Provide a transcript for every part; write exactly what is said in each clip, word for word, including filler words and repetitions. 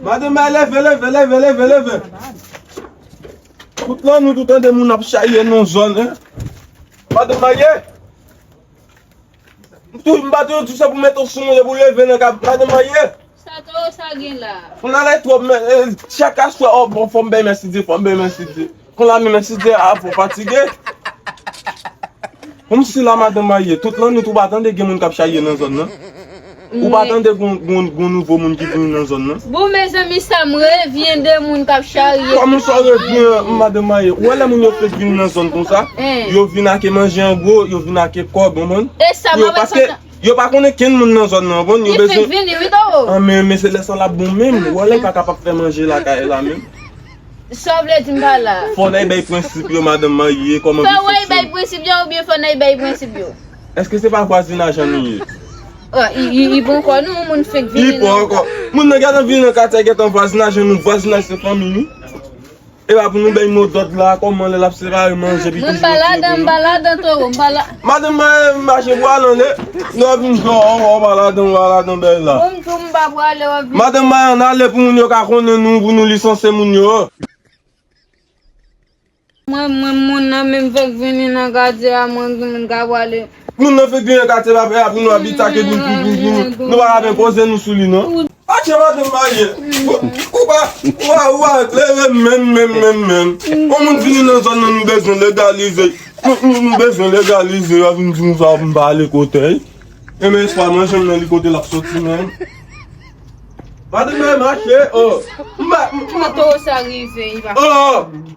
Madanm Maye, leve, leve, leve, leve, leve. Tout lannuit ou tande moun ap charye nan zòn, en. Madanm Maye. M tou, m pa toujou di w se pou mete w sou mwen, pou leve nan kab, Madanm Maye. Sa twò, sa gen la. Kounye a lè twòp, men, eh, chak aswè, oh, bon, fò m bay mèsidye, fò m bay mèsidye. Kounye a menm mèsidye a fò fatige. Kòmsi la, Madanm Maye, tout lannuit ou pa tande gen moun k ap charye nan zòn nan? Ou pa tande gon, gon, gon nouvo moun ki vini nan zòn nan? Bon, mezanmi, sa m revyen de moun k ap charye. Kòman sa w revyen, Madanm Maye? Ou wè lè moun yo fenk vini nan zòn konsa, yo vin ake manje an gwo, yo vin ake kòb, ou konprann? E sa, yo, paske yo pa konnen kenn moun nan zòn nan, ou konprann? Yo bezwen vini, wi, do. Ah, men, men se lè sa l ap bon menm. Ou wè lè l pa kapab fè manje lakay la menm. Sa w vle di m pa la? Fò n al bay prensip yo, Madanm Maye, kòman. Fò w al bay prensip yo oubyen fò n al bay prensip yo? Èske se pa vwazinaj an nou ye? Ah, i, i, i bon kò nou, moun fenk vini. Li bon ankò. Moun nan gentan vini nan katye, gentan vwazinaj an nou, vwazinaj se fanmi nou. E pa pou nou bay mo dòd la, kòman lè l ap separe manje, pi toujou. Mwen m pa ladan, m pa ladan, toro, m pa la. Madanm Maye, mache pou al anle. Lè w vin jwe, w, w pa ladan, w pa ladan bèl la. Bon, m tou m pa prale, w ap vin. Madanm Maye, ann ale pou moun yo ka konnen nou, pou nou lisanse moun yo. Mwen, mwen, moun nan menm fèk vini nan katye a, mwen, moun ka prale. Moun nan fèk vini nan katye a, pou nou abitake, pou, pou, pou, pou nou pa ka menm poze nou sou li, non. Atye, Madanm Maye. Ou, ou pa, ou pa, ou pa klere menm, menm, menm, menm. Yon moun vini nan zòn nan, nou bezwen legalize. Nou, nou, nou bezwen legalize, yo vin di nou sa, m pa ale kote. E men espwa manje m nan li kote l ap soti menm. Madanm Maye mache, oh. M pa, m, m, kote w sa rive, li pa. Oh.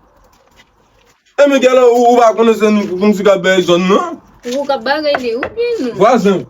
E men gèlè, ou, ou pa konnen se nou, nou ki ap bay zòn nan? Ou k ap bagay li, ou byen nou? Vwazen.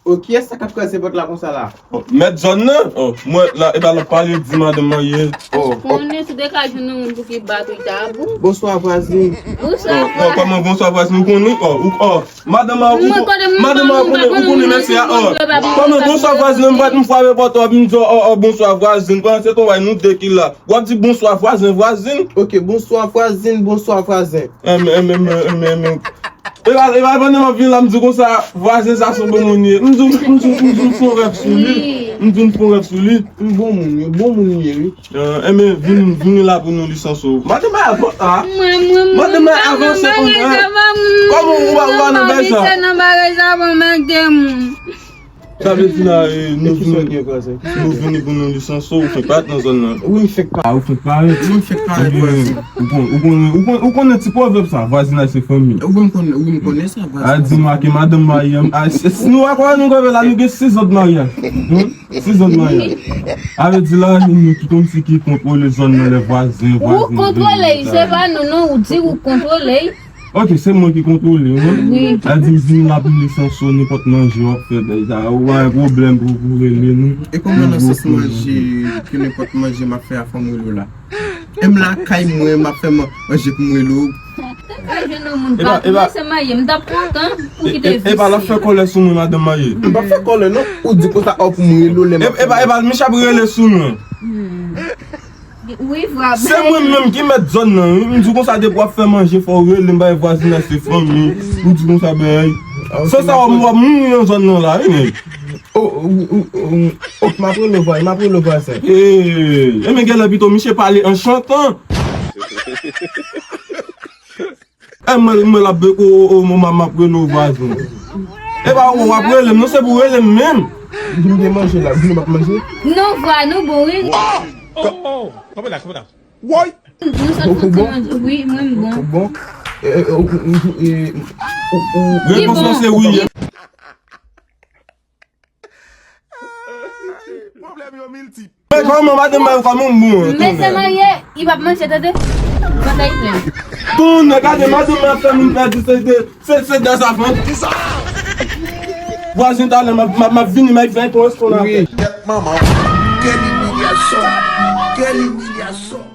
Oh, kiyès sa k ap kraze pòt la konsa la? Oh, mèt zòn nan? Oh, mwen, la, e pa l ap pale, di Madanm Maye. Oh, konnen si w te ka jwenn yon moun pou ki bat ou, li ta bon. Bonswa, vwazen. Bonswa. Oh, oh, kòman bonswa, vwazen? Ou konnen? Oh, ou, oh, Madanm Maye, ou, Madanm Maye, ou konnen, ou konnen mesye a, oh. Kòman bonswa, vwazen? M pa t, m frape pòt ou, m di, oh, oh, bonswa, vwazen. Pandan se tan w wè nou de ki la. W ap di bonswa, vwazen, vwazen. Ok, bonswa, vwazen, bonswa, vwazen. Em, em, em, em, em, em. E pa, e pa pandan m ap vin la, m di konsa, vwazen sa se bon moun ye. M di, m di, m di, m fè yon rèv sou li. M di, m fè yon rèv sou li. M bon moun ye, bon moun ye, wi. Eh, enben, vin, vin la pou nou lisanse w. Madanm Maye, avan, ah. Madanm Maye, avanse pou nou, hein. Kòman ou pa, ou pa nan bagay sa? Nan bagay sa, bon, mèt de moun. Sa vle di la, eh, nou vini, nou vini pou nou lisanse w, ou fenk parèt nan zòn nan. Wi, m fenk parèt. Ah, ou fenk parèt? Wi, m fenk parèt, vwazen. Ou kon-, ou konnen, ou kon-, ou konnen ti pwovèb sa, vwazinaj se fanmi. Wi, m konnen, wi, m konnen sa, vwazen. A di m ake Madanm Maye, a, si, si nou pa kwè nou kanpe la, nou gen sis zòn maryaj. Hmm? Sis zòn maryaj. A vle di la, nou tout yon ti ki kontwole zòn nan, lè vwazen, vwazen. Ou kontwole, se pa nou, non, ou di ou kontwole. Ok, se mwen ki kontwole, wi. Wi. A di m vin la pou m lisanse w, nenpòt manje w ap fè, bay sa, ou pa gen pwoblèm pou, pou rele nou. E kòman nan sans manje, ke nenpòt manje m ap fè a fò m rele w la? E m lakay mwen, m ap fè man-, manje pou m rele w. Te ka jwenn yon moun pa pou mwen, se Maye, m t ap kontan pou ki te vise. E pa l ap fè kòlè sou mwen, Madanm Maye. M p ap fè kòlè, non. Ou di konsa, ò, pou m rele w lè m ap fè. E pa, e pa, misye ap rele sou mwen. Hmm. Wi, vre. Se mwen menm ki mèt zòn nan, wi. M di konsa, depi w ap fè manje, fò w rele m, bay vwazinaj se fanmi. M di konsa, bay. Se sa, w ap, w ap mouri nan zòn nan la, wi, nèg. Oh, oh, oh, oh, oh, m ap rele w vwazen, m ap rele w vwazen. Eh, enben, gèlè pito, misye pale an chantan. E mwen, mwen l ap beko, o, o, o, m ap rele w vwazen. E pa ou w ap rele m, non, se pou rele m menm. Vin gen manje la, vin w ap manje. Non, vwa, nou bon, wi. Oh, oh, oh. Kanpe la, kanpe la. Woy! Nou sot soti manje. Wi, mwen m bon. Ou bon? E, e, ou, ou, e, ou, ou. Repons lan se wi. Pwoblèm yo miltip. Men kòman madanm mwen, kòman m bon, hein? Men se Maye, li p ap manje, tande? Mwen ta plen. Tounen, gade madanm mwen ap fè moun pèdi se de, se, se de zafan. Vwazen talè, m ap, m ap, m ap vini, m ap fè yon estonakè. Wi. Tèt manman. Quelle humiliation. Quelle humiliation.